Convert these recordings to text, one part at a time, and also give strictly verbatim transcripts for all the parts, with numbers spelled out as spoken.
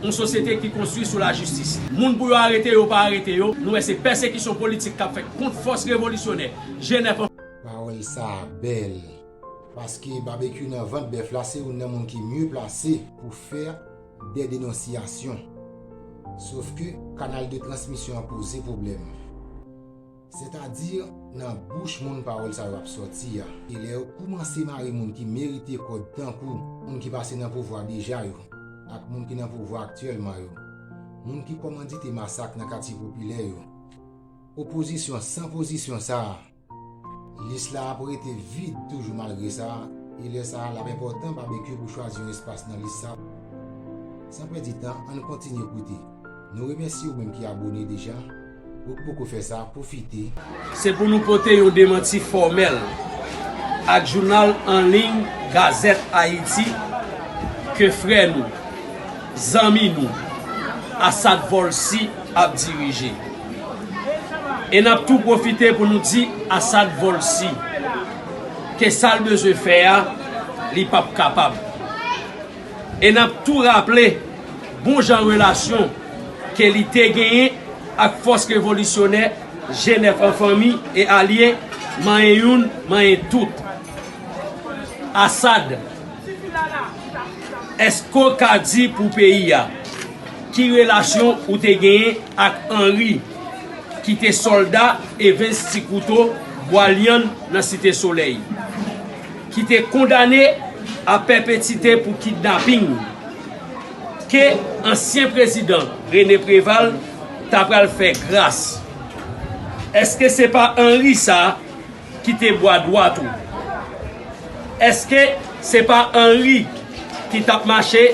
Yon sosyete ki konstwi sou lajistis. Moun pou yo arete yo pa arete yo, nou wè se pèsekisyon politik k ap fèt kont fòs revolisyonè G nèf an. Pawòl sa a bèl. Paske Babekyou nan vant bèf la se youn nan moun ki mye plase pou fè dè denonsiyasyon. Sof ke kanal de transmisyon an poze pwoblèm. Sètadi, nan bouch moun pawòl sa yo ap sòti a. E lè yo koumanse mare moun ki merite kòd tankou moun ki pase nan pouvwa deja yo, ak moun ki nan pouvwa aktyèlman yo, moun ki kòmandite masak nan katye popilè yo, opozisyon san pozisyon sa a, lis la ap rete vid toujou malgre sa, e lè sa a l ap enpòtan Babekyou pou chwazi yon espas nan lis sa. San pèdi tan, ann kontinye koute. Nou remèsye ou menm ki abòne deja. Ou k poko fè sa, pwofite. Se pou nou pote yon demanti fòmèl ak jounal an liy Gazette Haïti ke frè nou, zanmi nou, Assad Volcy ap dirije. E n ap tou pwofite pou nou di Assad Volcy ke sa l bezwen fè a, li p ap kapab. E n ap tou raple bon jan relasyon ke li te genyen ak fòs revolisyonè G nèf an fanmi e alye, manyen youn, manyen tout. Assad, èske w ka di pou peyi a ki relasyon ou te genyen ak Henry, ki te sòlda Evens Ti Kouto Bwa Lyann nan Site Solèy, ki te kondane a pèpetite pou kidnaping, ke ansyen prezidan René Préval ta pral fè gras? Èske se pa Henry sa ki te bwa dwat ou? Èske se pa Henry ki t ap mache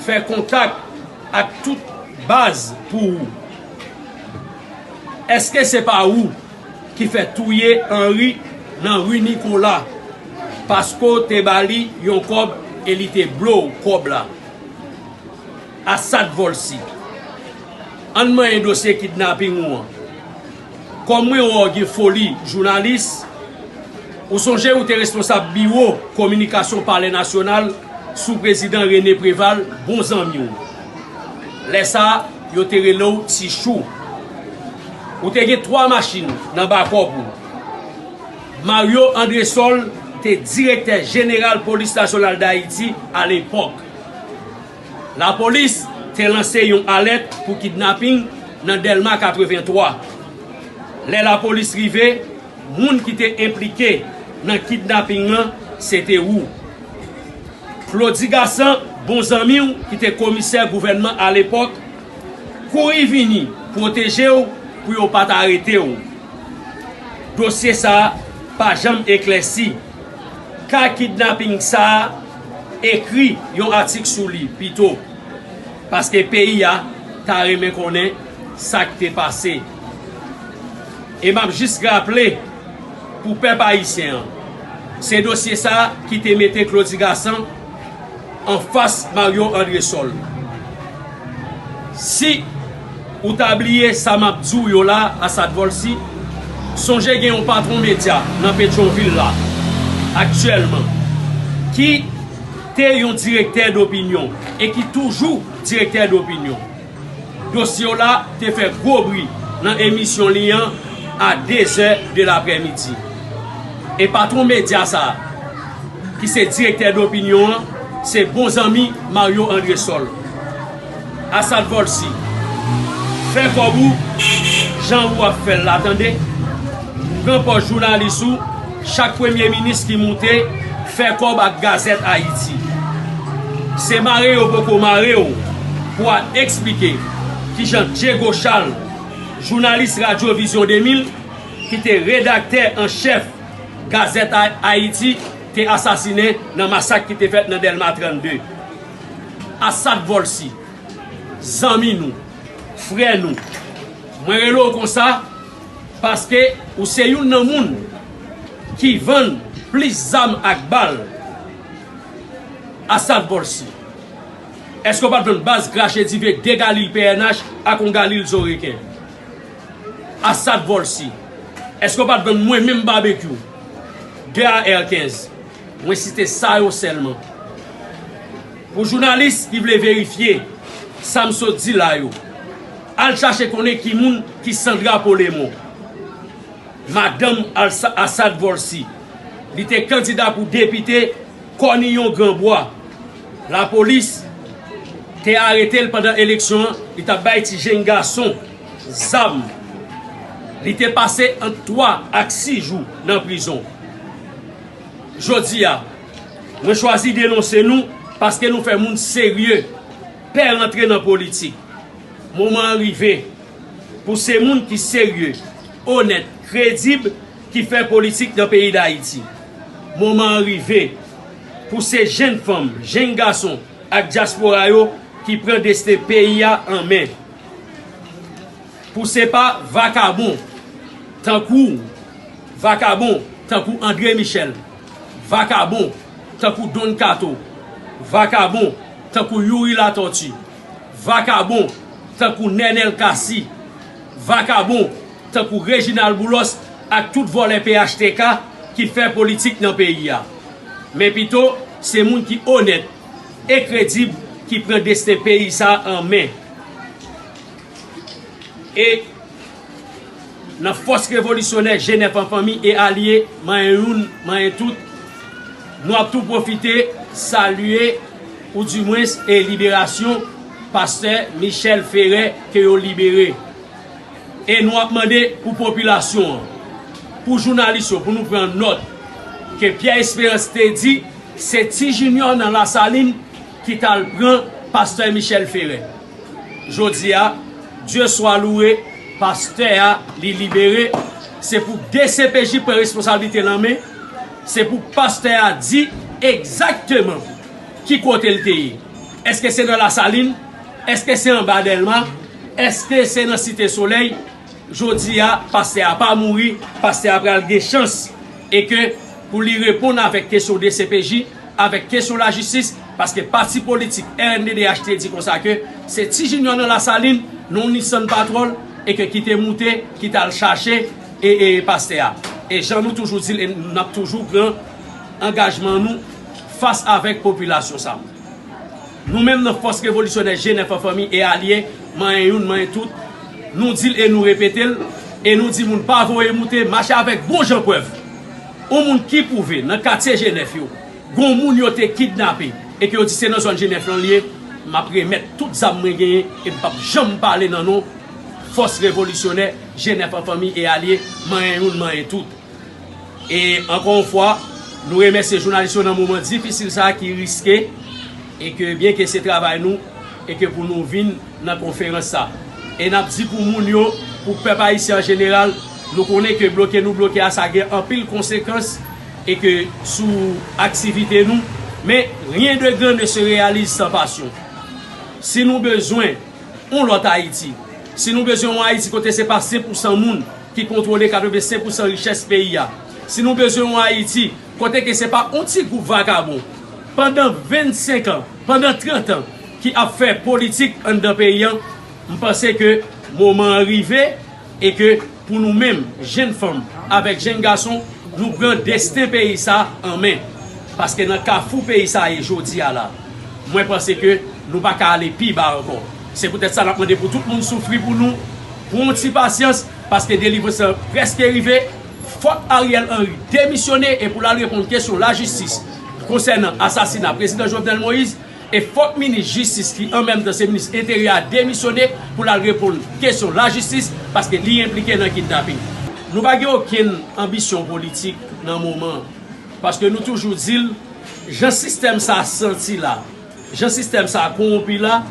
fè kontak ak tout baz pou ou? Èske se pa ou ki fè touye Henry nan ri Nicolas paske w te ba li yon kòb e li te blo w kòb la? Assad Volcy, ann manyen dosye kidnaping ou an. Kòm mwen wè w gen foli jounalis, ou sonje ou te responsab biwo kominikasyon Palè Nasyonal sou prezidan René Préval, bon zanmi w. Lè sa a, yo te rele w Ti Chou. Ou te gen twa machin nan bakòp ou. Mario Andrésol te direktè jeneral Polis Nasyonal Dayiti alepòk. Lapolis te lanse yon alèt pou kidnaping nan Dèlma katrevenntwa. Lè lapolis rive, moun ki te enplike nan kidnaping lan se te ou. Claudy Gassant, bon zanmi w ki te komisè gouvènman alepòk, kouri vini pwoteje w pou yo pa t arete w. Dosye sa a pa janm eklèsi. Ka kidnaping sa a, ekri yon atik sou li pito, paske peyi a ta renmen konnen sa k te pase. E m ap jis raple pou pèp ayisyen an, se dosye sa a ki te mete Claudy Gassant anfas Mario Andrésol. Si ou ta bliye sa m ap di w yo la, Assad Volcy, sonje gen yon patwon medya nan Petyonvil la, aktyèlman, ki te yon direktè dopinyon e ki toujou direktè dopinyon. Dosye w la te fè gwo bri nan emisyon li an a de zè de laprèmidi. E patwon medya sa a, ki se direktè dopinyon an, se bon zanmi Mario Andrésol. Assad Volcy, fè kòb ou jan ou ap fè l la, tande. Pran pòz jounalis ou, chak premye minis ki moute fè kòb ak Gazette Haïti. Se mare yo poko mare w pou al eksplike kijan Diego Charles, jounalis Radyo Vizyon de mil, ki te redaktè an chèf Gazette Haïti, te asasinen nan masak ki te fèt nan Dèlma trannde. Assad Volcy, zanmi nou, frè nou, mwen rele w konsa paske ou se youn nan moun ki vann plis zam ak bal. Assad Volcy, èske w pa t vann baz krache dife de Galil P N H ak yon Galil Zoreken? Assad Volcy, èske w pa t vann mwen menm Babekyou de A R kenz? Mwen site sa yo sèlman. Pou jounalis ki vle verifye, Sa m sot di la yo. Al chache konnen ki moun ki Sandra Polemon. Madanm Alsa- Assad Volcy. Li te kandida pou depite Kòniyon Granbwa. Lapolis te arete l pandan eleksyon an. Li t ap bay ti jenn gason zam. Li te pase ant twa ak sis jou nan prizon. Jodi a, mwen chwazi denonse nou paske nou fè moun serye pè rantre nan politik. Moman an rive pou se moun ki serye, onèt, kredib ki fè politik nan peyi Dayiti. Moman an rive pou se jenn fanm, jenn gason ak dyaspora yo ki pran desten peyi a an men. Pou se pa vakabon tankou, vakabon tankou André Michel, vakabon tankou Don Kato, vakabon tankou Youri Latortue, vakabon tankou Nenel Cassy, vakabon tankou Reginald Boulos ak tout vòlè P H T K ki fè politik nan peyi a. Men pito, se moun ki onèt e kredib ki pran desten peyi sa a an men. E nan fòs revolisyonè G nèf an fanmi e alye, manyen youn, manyen tout, nou ap tou pwofite salye oudimwens e liberasyon pastè Michel Ferré ke yo libere. E nou ap mande pou popilasyon an, pou jounalis yo, pou nou pran nòt ke Pierre Esperance te di se Ti Junior nan Lasalin ki t al pran pastè Michel Ferré. Jodi a, Dye swa louwe, pastè a li libere. Se pou D C P J pran responsablite l an men. Se pou pastè a di egzakteman ki kote l te ye. Èske se nan Lasalin? Èske se anba Dèlma? Èske se nan Site Solèy? Jodi a, pastè a pa mouri, pastè a pral gen chans e ke pou li reponn avèk kesyon D C P J, avèk kesyon lajistis, paske pati politik R N D D H te di konsa ke se Ti Junior nan Lasalin, nan yon Nissan Patrol, e ke ki te moute, ki t al chache e, e pastè a. E jan nou toujou di l, e n ap toujou pran angajman nou fas avèk popilasyon sa. Nou menm nan fòs revolisyonè G nèf an fanmi e alye, manyen youn, manyen tout, nou di l e nou repete l, e nou di moun pa voye moute, mache avèk bon jan prèv. Yon moun ki pwouve nan katye G nèf yo, gon moun yo te kidnape, e ke yo di se nan zòn G nèf lan l ye, m ap remèt tout zam mwen genyen, e m p ap janm pale nan non fòs revolisyonè G nèf an fanmi e alye, manyen youn, manyen tout. E ankò yon fwa, nou remèsye jounalis yo nan moman difisil sa a ki riske, e ke byenke se travay nou, e ke pou nou vin nan konferans sa. E n ap di pou moun yo, pou pèp ayisyen an jeneral, nou konnen ke bloke nou bloke a, sa gen anpil konsekans, e ke sou aktivite nou, men rien de grand ne se réalise sans passion. Si nou bezwen yon lòt Ayiti, si nou bezwen yon Ayiti kote se pa senk pousan moun ki kontwole katrevensenk pousan richès peyi a, si nou bezwen yon Ayiti kote ke se pa yon ti gwoup vakabon pandan vennsenk an, pandan trant an ki ap fè politik anndan peyi a, m panse ke moman an rive e ke pou nou menm, jenn fanm avèk jenn gason, nou pran desten peyi sa an men. Paske nan kafou peyi sa ye jodi a la, mwen panse ke nou pa ka ale pi ba ankò. Se poutèt sa n ap mande pou tout moun soufri pou nou, pran yon ti pasyans, paske delivrans lan prèske rive. Fòk Ariel Henry demisyone e pou l al reponn kesyon lajistis konsènan asasina prezidan Jovenel Moïse. E fòk minis jistis, ki an menm tan se minis enteryè a, demisyone pou l al reponn kesyon lajistis, paske li enplike nan kidnaping. Nou pa gen okenn anbisyon politik nan moman an, paske nou toujou di l, jan sistèm sa a santi la, jan sistèm sa a kowonpi la,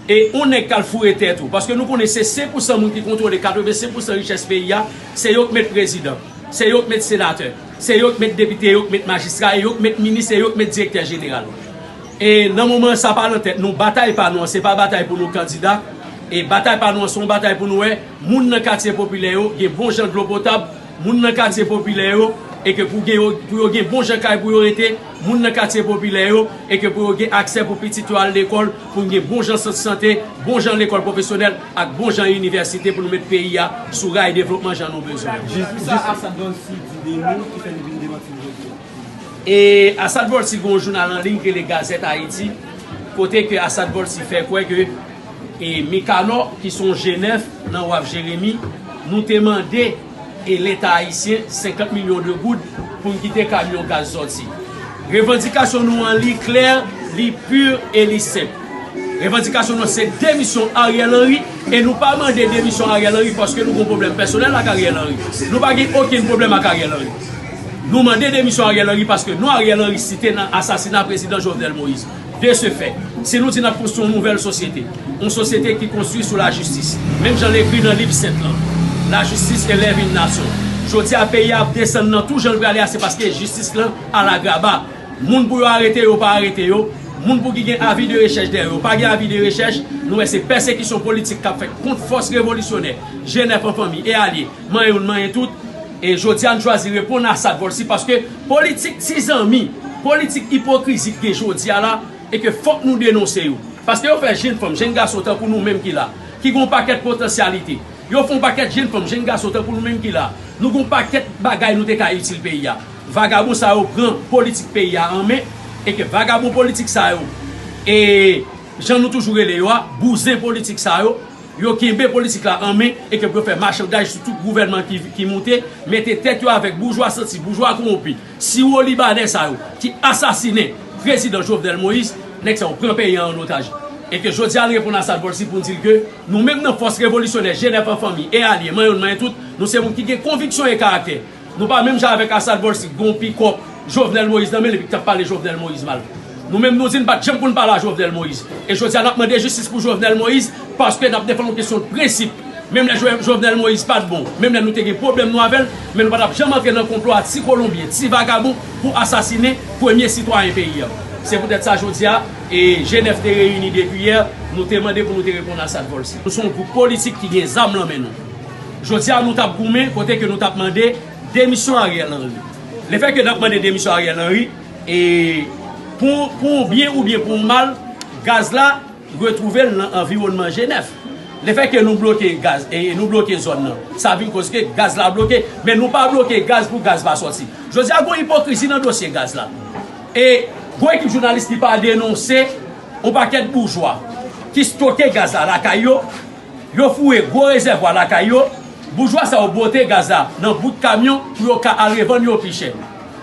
e yon nèg k al foure tèt ou, paske nou konnen se senk pousan moun ki kontwole katrevensenk pousan richès peyi a, se yo k met prezidan. Se yo k met senatè, se yo k met depite, yo k met majistra, e yo k met minis, e yo k met direktè jeneral. E nan moman sa pa nan tèt nou, batay pa nou an, se pa batay pou nou kandida, e batay pa nou an, se yon batay pou nou wè moun nan katye popilè yo gen bon jan dlo potab, moun nan katye popilè yo, e ke pou gen yo, pou yo gen bon jan kay pou yo rete, moun nan katye popilè yo, e ke pou yo gen aksè pou pitit yo al lekòl, pou n gen bon jan sant sante, bon jan lekòl pwofesyonèl, ak bon jan inivèsite pou nou met peyi a sou ray devlopman jan nou bezwen. Jis, jis. Sa Assad Volcy di de nou ki fè nou vin demanti l jodi a? E Assad Volcy gen yon jounal an liy ki rele Gazette Haïti, kote ke Assad Volcy fè kwè ke E Mikanò, ki se yon G nèf nan Waf Jeremi, nou te mande e Leta ayisyen senkant milyon de goud pou n kite kamyon gaz sòti. Revandikasyon nou an, li klè, li pi e li senp. Revandikasyon nou an se demisyon Ariel Henry, e nou pa mande demisyon Ariel Henry paske nou gen pwoblèm pèsonèl ak Ariel Henry. Nou pa gen okenn pwoblèm ak Ariel Henry. Nou mande demisyon Ariel Henry paske non Ariel Henry site nan asasina prezidan Jovenel Moïse. De ce fait, si nou di n ap konstwi yon nouvèl sosyete, yon sosyete ki konstwi sou lajistis, menm jan l ekri nan liv sent lan, la justice élève une nation. Jodi a, peyi a ap desann nan tou jan l prale a, se paske jistis lan al agraba. Moun pou yo arete yo, pa arete yo. Moun pou ki gen avi de rechèch dèyè yo, pa gen avi de rechèch. Nou wè se pèsekisyon politik k ap fèt kont fòs revolisyonè, G nèf an fanmi e alye, manyen youn, manyen tout. E jodi a, n chwazi reponn a Asad Volcy paske politik ti zanmi, politik ipokrizi k gen jodi a la, e ke fòk nou denonse yo. Paske yo fè jenn fanm, jenn gason tankou nou menm ki la, ki gen yon pakèt potansyalite. Yo fè yon pakèt jenn fanm, jenn gason tankou nou menm ki la. Nou gen yon pakèt bagay nou te ka itil peyi a. Vagabon sa yo pran politik peyi a an men, e ke vagabon politik sa yo, e jan nou toujou rele yo a, bouzen politik sa yo, yo kenbe politik la an men, e ke pou yo fè machandaj sou tout gouvènman ki, ki moute, mete tèt yo avèk boujwa santi, boujwa kowonpi, siwo libanè sa yo, ki asasinen prezidan Jovenel Moïse, nèg sa yo pran peyi a an otaj. E ke jodi a, n reponn Asad Volcy pou n di l ke nou menm nan fòs revolisyonè, G nèf an fanmi e alye, manyen youn, manyen tout, nou se moun ki gen konviksyon e karaktè. Nou pa menm jan avèk Asad Volcy k gen yon pikòp Jovenel Moïse nan men l epi k t ap pale Jovenel Moïse mal. Nou menm nou di n pa t janm konn pale a Jovenel Moïse. E jodi a n ap mande jistis pou Jovenel Moïse paske n ap defann yon kesyon de prensip. Menm lè Jo- Jovenel Moïse pa t bon, menm lè nou te gen pwoblèm nou avè l, men nou pa t ap janm antre nan konplo a ti kolonbyen, ti vagabon pou asasinen premye sitwayen peyi a. Se poutèt sa jodi a, e G nèf te reyini depi yè, nou te mande pou nou te reponn Asad Volcy. Nou se yon gwoup politik ki gen zam nan men nou. Jodi a, nou t ap goumen kote ke nou t ap mande demisyon Ariel Henry. Lefètke n ap mande demisyon Ariel Henry, e pou, pou yon byen oubyen pou yon mal, gaz la retwouve l nan anviwònman G nèf. Lefètke nou bloke gaz, e nou bloke zòn nan, sa vin koz ke gaz la bloke. Men nou pa bloke gaz pou gaz pa sòti. Jodi a, gen yon ipokrizi nan dosye gaz la. E gen yon ekip jounalis ki pa denonse yon pakèt boujwa ki stoke gaz la lakay yo, yo foure gwo rezèvwa lakay yo, boujwa sa yo bwote gaz la nan bout kamyon pou yo ka al revann yo pi chè.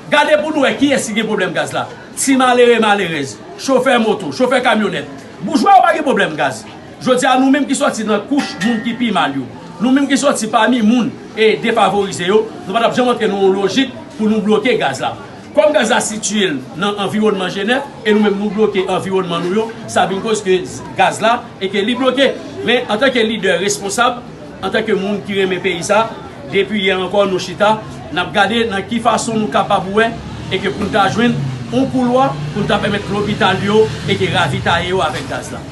Gade pou nou wè kiyès ki gen pwoblèm gaz la. Ti malere, malerèz, chofè moto, chofè kamyonèt. Boujwa yo pa gen pwoblèm gaz. Jodi a, nou menm ki sòti nan kouch moun ki pi mal yo, nou menm ki sòti pami moun e defavorize yo, nou pa t ap janm antre nan yon lojik pou nou bloke gaz la. Kòm gaz la sitiye l nan anviwònman G nèf, e nou menm nou bloke anviwònman nou yo, sa vin koz ke gaz la, e ke li bloke. Men, antanke lidè responsab, antanke moun ki renmen peyi sa, depi yè ankò nou chita, n ap gade nan ki fason nou kapab wè, e ke pou n ta jwenn yon koulwa pou n ta pèmèt lopital yo, e ke ravitaye yo avèk gaz la.